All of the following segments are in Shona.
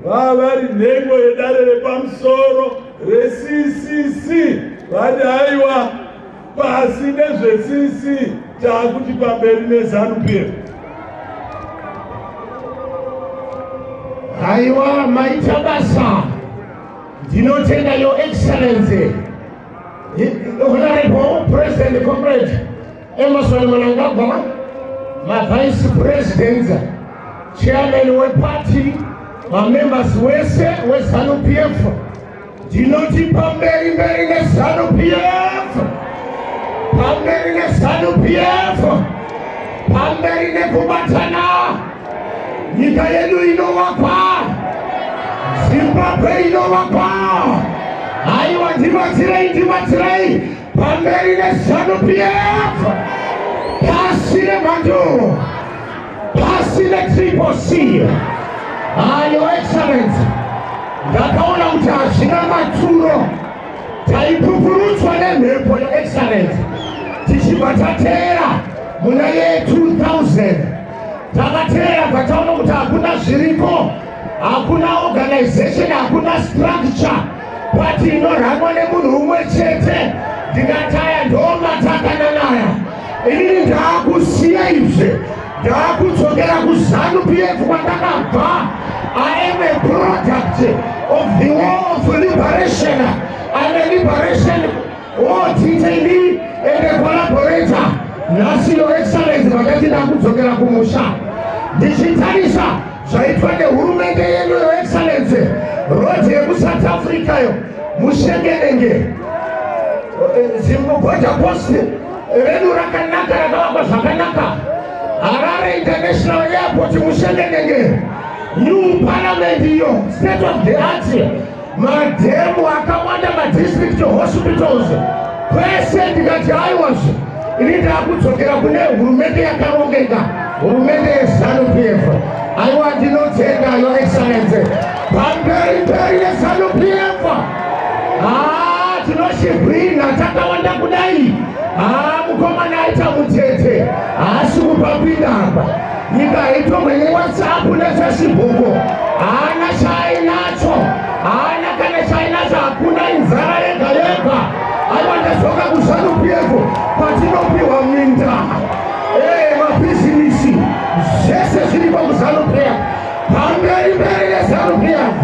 Vava vari nhengo yedare repamusoro reCCC vati haiwa, pasi nezveCC, taakuti pamberi neZANU PF. Haiwa, maita basa. Ndinotenda, Your Excellency, Honorable President Comrade Emmerson Mnangagwa, mavice presidents, chairman weparty, mamembers wese weZANU PF. Ndinoti pamberi mberi neZANU PF, pamberi neZANU PF, pamberi nekubatana. Nyika yedu inovakwa, Zimbabwe inovakwa. Haiwa, ndibatsirei, ndibatsirei. Pamberi neZANU PF, pasi nemhandu, pasi neTriple C. Ah, Your Excellency, ndakaona kuti hazvina maturo, taipupurutswa nemhepo, Your Excellency, tichibva tateera muna ye 2000. Takateera, bva kuti hakuna zviriko, hakuna organization, hakuna structure, party inoranwa nemunhu umwe chete. Ndikataya ndomatakananaya. Inini ndaakusiya izvi, ndaakudzokera kuZANU PF kwandakabva. I am a product of the war of liberation. I'm a liberation war detainee and a collaborator. Nhasi, Your Excellency, vakati ndakudzokera kumusha, ndichitarisa zvaitwa nehurumende yedu, Your Excellency, road yekuSouth Africa yo, mushengenenge, border post redu rakanaka, rakavakwa zvakanaka, Harare International Airport, mushengenenge, new parliament iyo, state of the art, madhemu akawanda, madistrict hospitals kwese. Ndikati aiwazve, ini ndaakudzokera kune hurumende yakarongeka, hurumende yeZANU PF. Aiwa, ndinotenda, Your Excellency. Pamberi mberi neZANU PF. Ah, tinochigwina takawanda kudai. Ah, mukomana aita mutete, haasi kupapinda apa. Nyika haitongwe neWhatsApp neFacebook. Haana chaainacho, haana kana chaainacho, hakuna, inzara yega yega. Aiwa, ndadzoka kuZANU PF kwatinopiwa minda, mabhizimisi, zvese zviriko kuZANU PF. Pamberi mberi neZANU PF.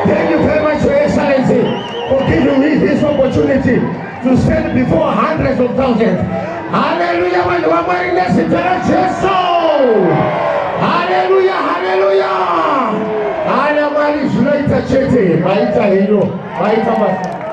Thank you very much, Your Excellency, for giving me this opportunity to stand before hundreds of thousands. Haleluya, vanhu vaMwari, nezita raJesu. Haleluya, haleluya. Hana Mwari, zvinoita chete. Maita hino, maita basa.